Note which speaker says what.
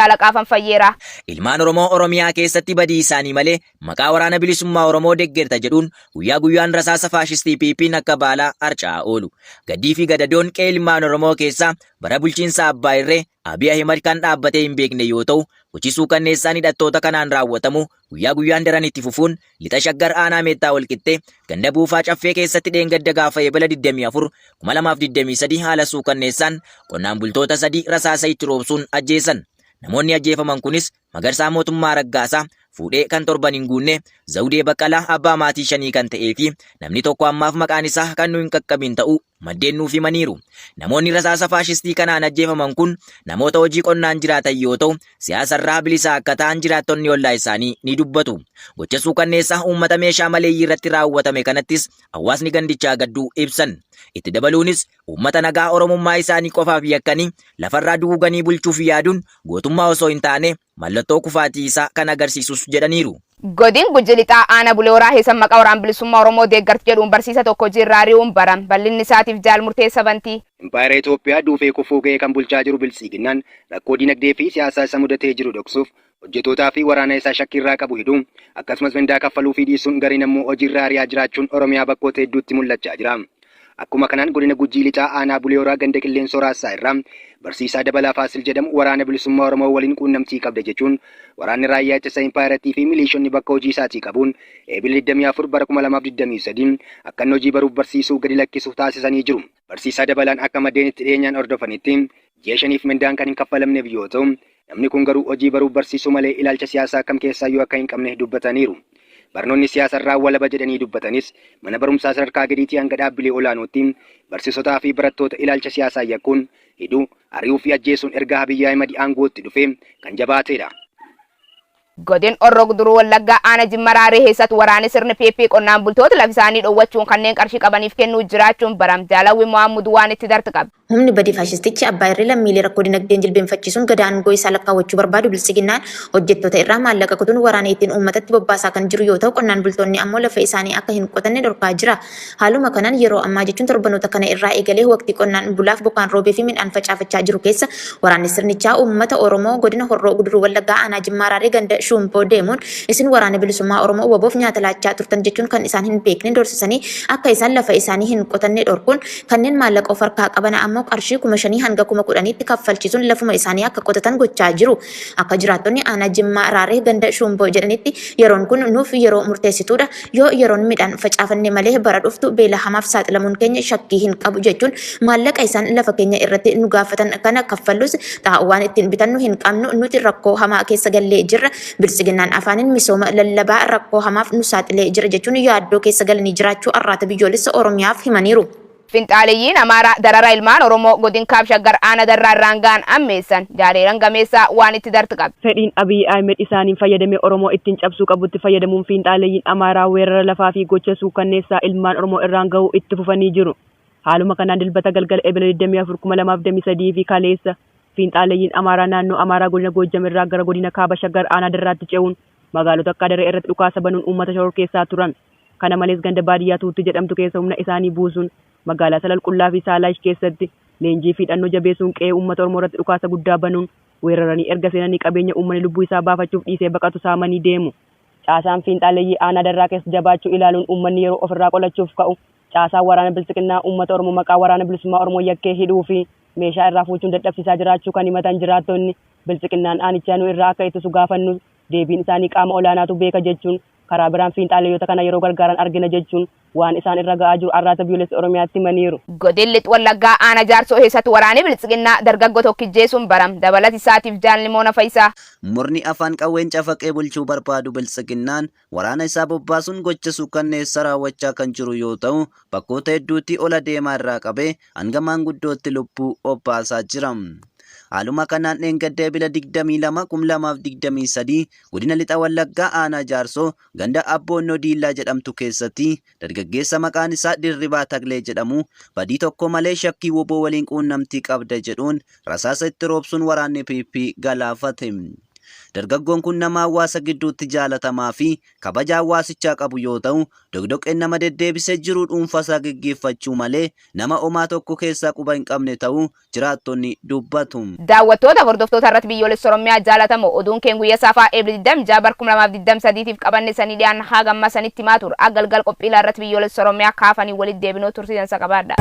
Speaker 1: Shaalaqaa Fanfayyeera.
Speaker 2: Ilmaan Oromoo Oromiyaa keessatti badii isaanii malee maqaa Waraana Bilisummaa Oromoo deggerta jedhuun guyyaa guyyaan rasaasa faashistii PPn akka baalaa harca'aa oolu. Gaddii fi gadadoon qe'ee ilmaan Oromoo keessaa bara bulchiinsa abbaa irree Abiy Ahimed kan dhaabbatee hin beekne yoo ta'u, gochi suukanneessaan hidhattoota kanaan raawwatamu guyyaa guyyaan daran itti fufuun Lixa Shaggar aanaa Meettaa Walqixxee ganda Buufaa Caffee keessatti dheengadda gaafa Ebla 24, 2023 haala suukanneessaan qonnaan bultoota 3 rasaasa itti roobsuun ajjeesan. Namoonni ajjeefaman kunis Magarsaa Mootummaa Raggaasaa, fuudhee kan torban hin guunne, Zawudee Baqqalaa abbaa maatii shanii kan ta'ee fi namni tokko ammaaf maqaan isaa kan nu hin qaqqabin ta'uu maddeen nuuf himaniiru. Namoonni rasaasa faashistii kanaan ajjeefaman kun namoota hojii qonnaan jiraatan yoo ta'u, siyaasarraa bilisa akka ta'an jiraattonni ollaa isaanii ni dubbatu. Gocha suukanneessaa uummata meeshaa maleeyyii irratti raawwatame kanattis hawaasni gandichaa gadduu ibsan. Itti dabaluunis uummata nagaa Oromummaa isaanii qofaaf yakkanii lafarraa duguuganii bulchuuf yaaduun gootummaa osoo hin taane mallattoo kufaatii isaa kan agarsiisus jedhaniiru.
Speaker 1: Godin Guji Lixaa Aana Bulee Horaa Heesan Maqaa Waraan Bilisummaa Oromoo Deeggartu Jedhuun Barsiisa Tokko Hojii Irraa Ari'uun Baram. Bal'inni Isaatiif Jaal Murteessa Bantii.
Speaker 3: Impaayera Itoophiyaa duufee kufuu ga'e kan bulchaa jiru Biltsiginnaan rakkoo dinagdee fi siyaasaa isa mudatee jiru dhoksuuf hojjetootaa fi waraana isaa shakkiirraa qabu hidhuu akkasumas mindaa kaffaluufii dhiisuun gariin ammoo hojiirraa ari'aa jiraachuun Oromiyaa bakkoota hedduutti mul'achaa jira. Akkuma kanaan godina Gujii Lixaa aanaa Bulee Horaa ganda Qilleensoo Raassaa irraa barsiisaa Dabalaa Faasil jedhamu Waraana Bilisummaa Oromoo waliin quunnamtii qabda jechuun waraanni raayyaa ittisa impaayerattii fi miliishonni bakka hojii isaatii qabuun Eebila 24 bara 2023 akka inni hojii baruuf barsiisuu gadi lakkisu taasisanii jiru. Barsiisaa Dabalaan akka maddeen itti dhiyeenyaan hordofanitti ji'a shaniif mindaan kan hin kaffalamneef yoo ta'u, namni kun garuu hojii baruuf barsiisuu malee ilaalcha siyaasaa kam keessaayyuu akka hin qabne dubbataniiru. Barnoonni siyaasarraa walaba jedhanii dubbatanis mana barumsaa sadarkaa gadiitii hanga dhaabbilee olaanootti barsiisotaa fi barattoota ilaalcha siyaasaa yakkuun hidhuu, ari'uu fi ajjeesuun erga Abiy Ahimad aangootti dhufee kan jabaateedha.
Speaker 1: Godin Horroo Guduruu Wallaggaa Aana Jimma Raaree keessatti waraanni sirni PP qonnaan bultoota lafa isaanii dhowwachuun kanneen qarshii qabaniif kennuu jiraachuun baram. Jaalawwi Mohaamud waan itti dart qaba.
Speaker 4: Humni badii faashistichi abbaa irree lammiilee rakkoo dinagdeen jilbeenfachiisuun gada aangoo isaa lakkaawwachuu barbaadu Biltsiginnaan hojjettoota irraa maallaqa kutuun waraana ittiin uummatatti bobbaasaa kan jiru yoo ta'u qonnaan bultoonni ammoo lafa isaanii akka hin qotanne dhorkaa jira. Haaluma kanaan yeroo ammaa jechuun torbanoota kana irraa eegalee waqtii qonnaan bulaaf bokkaan roobee fi midhaan facaafachaa jiru keessa waraanni sirnichaa uummata Oromoo godina Horroo Guduruu Wallaggaa aanaa Jimmaa Raaree ganda Shuumboo deemuun isin waraana bilisummaa Oromoo WBOf nyaata laachaa turtan jechuun kan isaan hin beekne doorsisanii akka isaan lafa isaanii hin qotanne dhorkuun kanneen maallaqa of harkaa qaban ammoo qarshii 5,000 hanga 10,000tti kaffalchiisuun lafuma isaanii akka qotatan gochaa jiru. Akka jiraattonni aanaa Jimmaa Raaree ganda Shuumboo jedhanitti yeroon kun nuuf yeroo murteessituudha. Yoo yeroon midhaan facaafanne malee bara dhuftu beela hamaaf saaxilamuun keenya shakkii hin qabu jechuun maallaqa isaan lafa keenya irratti nu gaafatan kana kaffallus xaa'oo waan ittiin bitannu hin qabnu nuti rakkoo hamaa keessa gallee jirra biltsiginnaan afaaniin misooma lallabaa rakkoo hamaaf nu saaxilee jira jechuun yaaddoo keessa galanii jiraachuu Arraata Biyyoolessa Oromiyaaf himaniiru.
Speaker 1: Finxaaleyyiin Amaaraa darara ilmaan Oromoo Godin Kaab Shaggar Aana Darraa irraan ga'an ammeessan. Jaaleeran Gameessaa waan itti dart qaba.
Speaker 5: Fedhiin Abiy Ahimed isaaniin fayyadamee Oromoo ittiin cabsuu qabutti fayyadamuun fiinxaaleyyiin Amaaraa weerara lafaa fi gocha suukkanneessaa ilmaan Oromoo irraan gahuu itti fufanii jiru. Haaluma kanaan Dilbata galgala Ebla 24, 2023 fi kaleessa fiinxaaleyyiin Amaaraa naannoo Amaaraa godina Goojjam irraa gara godina Kaaba Shaggar aanaa Darraatti ce'uun magaalota akka Adaree irratti dhukaasa banuun uummata shororkeessaa turan. Kana malees ganda baadiyyaa Tuuttii jedhamtu keessa humna isaanii buusuun magaalaa Salal Qullaa fi Saalaayish keessatti leenjii fi hidhannoo jabeessuun qe'ee uummata Oromoo irratti dhukaasa guddaa banuun weeraranii erga seenanii qabeenya uummanni lubbuu isaa baafachuuf dhiisee baqatu saamanii deemu. Caasaan fiinxaaleyyii aanaa Darraa keessa jabaachuu ilaaluun uummanni yeroo ofirraa qolachuuf ka'u caasaan waraana Biltsiginnaa uummata Oromoo maqaa Waraana Bilisummaa Oromoo yakkee hidhuu fi meeshaa irraa fuuchuun dadhabsiisaa jiraachuu kan himatan jiraattonni, Biltsiginnaan aanichaa nu irraa akka ittisu gaafannus deebiin isaanii qaama olaanaatu beeka jechuun karaa biraan fiinxaaleyyoota kana yeroo gargaaran argina jechuun waan isaan irra ga'aa jiru Arraata Biyyoolessa Oromiyaatti himaniiru.
Speaker 1: Godin Lix Wallaggaa Aana Jaarsoo keessatti waraani Biltsiginnaa dargaggo tokkijjeesuun baram. Dabalati isaatiif Jaal Nimoona Fayisaa.
Speaker 6: Murni afaan qawween cafaqee bulchuu barbaadu Biltsiginnaan waraana isaa bobbaasuun gocha suukkanneessaa raawwachaa kan jiru yoo ta'u, bakkoota hedduutti ol adeemaa irraa qabee hanga maanguddootti lubbuu obbaasaa jira. Haaluma kanaan dheengadda Ebila 22, 2023 Godina Lixa Wallaggaa Aanaa Jaarsoo ganda Abboonnoo Diillaa jedhamtu keessatti dargaggeessa maqaan isaa Dirribaa Taklee jedhamu badii tokko malee shakkii wbo waliin quunnamtii qabda jedhuun rasaasa itti roobsuun waraanni PP galaafate. Dargaggoon kun nama hawaasa gidduutti jaalatamaa fi kabaja hawaasichaa qabu yoo ta'u, doqdoqqeen nama deddeebisee jiruu dhuunfaasaa geggeeffachuu malee nama omaa tokko keessaa quba hin qabne ta'uu jiraattonni dubbatu.
Speaker 1: Daawwattoota hordoftoota irratti biyyoolessa Oromiyaa jaalatamoo, oduun keen guyyaa saafaa Eebli 26 bar 2023 tiif qabanne sanii dhiyaan haa gammaa sanitti himaa ture. Akka galgal qophiilaa irratti biyyoolessa Oromiyaa kaafanii walitti deebinoo tursiisansa qabaadha.